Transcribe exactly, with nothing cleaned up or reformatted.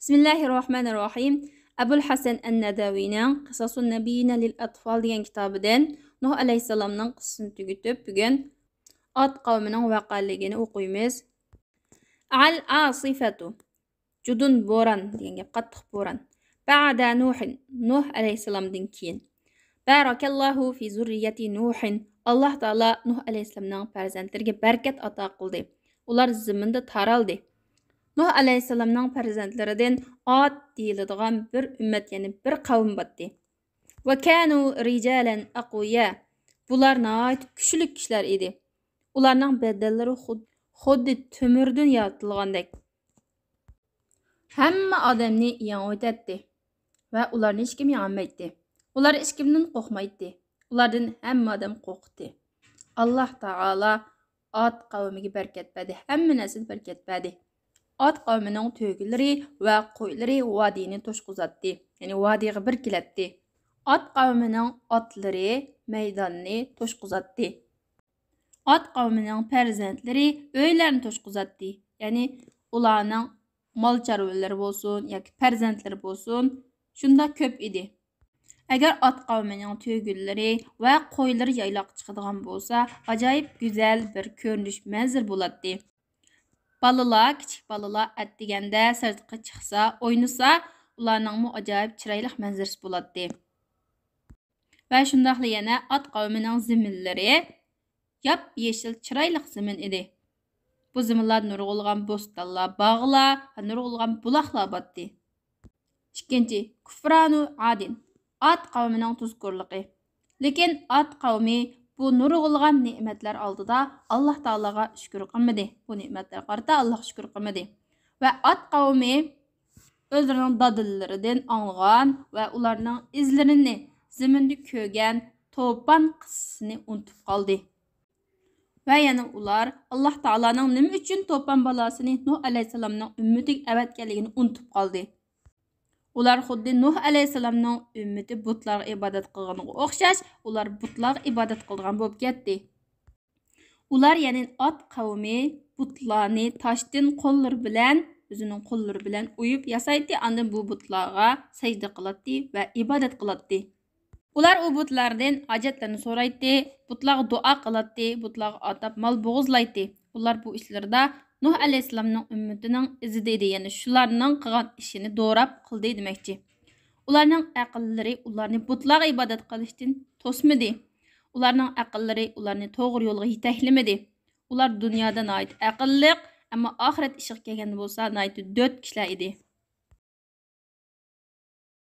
بىسمىللاھىرراھمانىرراھىم. ئەبۇل ھەسەن ئەن-نەدەۋىنىڭ قىساسۇن نەبىييىنە لىل ئەتفال دېگەن كىتابىدىن نۇھ ئەلەيھىسسالامنىڭ قىسسىسىنى تۈگىتىپ، بۈگۈن ئاد قەۋمىنىڭ ۋەقەلىكىنى ئوقۇيمىز. ئەل ئاسىفەتۇ، جۇدۇن بوران دېگەن گەپ، قاتتىق بوران. بەئدە نۇھىن، نۇھ ئەلەيھىسسالامدىن كېيىن. بارەكەللاھۇ فى زۇررىيەتى نۇھىن، ئاللاھ تائالا نۇھ ئەلەيھىسسالامنىڭ پەرزەنتلىرىگە بەرىكەت ئاتا قىلدى. ئۇلار زېمىندا تارالدى. نۇھ ئەلەيھىسسالامنىڭ پەرزەنتلىرىدىن ئاد دېيىلىدىغان بىر ئۈممەت، يەنى بىر قەۋم باتتى. ۋە كانۇ رىجالەن ئەقۋىيا، بۇلار ناھايىتى كۈچلۈك كىشىلەر ئىدى. ئۇلارنىڭ بەدەنلىرى خۇد-، خۇددى تۆمۈردىن يارىتىلغاندەك. ھەممە ئادەمنى يېڭىۋېتەتتى ۋە ئۇلارنى ھېچكىم يېڭەلمەيتتى. ئۇلار ھېچكىمدىن قورقمايتتى. ئۇلاردىن ھەممە ئادەم قورقاتتى. ئاللاھ تائالا ئاد قەۋمىگە بەرىكەت بەردى، ھەممە نەرسىدە بەرىكەت بەردى. ئاد قەۋمىنىڭ تۆگىلىرى ۋە قويلىرى ۋادىنى توشقۇزاتتى، يەنى ۋادىغا بىر كېلەتتى. ئاد قەۋمىنىڭ ئاتلىرى مەيداننى توشقۇزاتتى. ئاد قەۋمىنىڭ پەرزەنتلىرى ئۆيلەرنى توشقۇزاتتى، يەنى ئۇلارنىڭ مال چارۋىلىرى بولسۇن ياكى پەرزەنتلىرى بولسۇن، شۇنداق كۆپ ئىدى. ئەگەر ئاد قەۋمىنىڭ تۆگىلىرى ۋە قويلىرى يايلاققا چىقىدىغان بولسا، ئاجايىپ گۈزەل بىر كۆرۈنۈش، مەنزىرە بولاتتى. بالىلار، كىچىك بالىلار ئەتىگەندە سىرتقا چىقسا، ئوينىسا، ئۇلارنىڭمۇ ئاجايىپ چىرايلىق مەنزىرىسى بولاتتى. ۋە شۇنداقلا يەنە ئاد قەۋمىنىڭ زېمىنلىرى ياپيېشىل چىرايلىق زېمىن ئىدى. بۇ زېمىنلاردا نۇرغۇنلىغان بوستانلار، باغلار ۋە نۇرغۇنلىغان بۇلاقلار باتتى. ئىككىنچى، كۇفرانۇ ئادىن، ئاد قەۋمىنىڭ تۇزكورلۇقى. لېكىن ئاد قەۋمى بۇ نۇرغۇنلىغان نېمەتلەر ئالدىدا ئاللاھ تائالاغا شۈكۈر قىلمىدى. بۇ نېمەتلەرگە قارىتا ئاللاھقا شۈكۈر قىلمىدى. ۋە ئاد قەۋمى ئۆزلىرىنىڭ دادىلىرىدىن ئاڭلىغان ۋە ئۇلارنىڭ ئىزلىرىنى زېمىندا كۆرگەن توپان قىسسىسىنى ئۇنتۇپ قالدى. ۋە يەنە ئۇلار ئاللاھ تائالانىڭ نېمە ئۈچۈن توپان بالاسىنى نۇھ ئەلەيھىسسالامنىڭ ئۈممىتىگە ئەۋەتكەنلىكىنى ئۇنتۇپ قالدى. ئۇلار خۇددى نۇھ ئەلەيھىسسالامنىڭ ئۈممىتى بۇتلارغا ئىبادەت قىلغىنىغا ئوخشاش، ئۇلار بۇتلارغا ئىبادەت قىلىدىغان بولۇپ كەتتى. ئۇلار، يەنى ئاد قەۋمى، بۇتلارنى تاشتىن قوللىرى بىلەن، ئۆزىنىڭ قوللىرى بىلەن ئويۇپ ياسايتتى، ئاندىن بۇ بۇتلارغا سەجدە قىلاتتى ۋە ئىبادەت قىلاتتى. ئۇلار ئۇ بۇتلاردىن ھاجەتلىرىنى سورايتتى، بۇتلارغا دۇئا قىلاتتى، بۇتلارغا ئاتاپ مال بوغۇزلايتتى. ئۇلار بۇ ئىشلىرىدا نۇھ ئەلەيھىسسالامنىڭ ئۈممىتىنىڭ ئىزىدا ئىدى، يەنى شۇلارنىڭ قىلغان ئىشىنى دوراپ قىلدى دېمەكچى. ئۇلارنىڭ ئەقىللىرى ئۇلارنى بۇتلارغا ئىبادەت قىلىشتىن توسمىدى. ئۇلارنىڭ ئەقىللىرى ئۇلارنى توغرا يولغا يېتەكلىمىدى. ئۇلار دۇنيادا ناھايىتى ئەقىللىق، ئەمما ئاخىرەت ئىشىغا كەلگەندە بولسا ناھايىتى دۆت كىشىلەر ئىدى.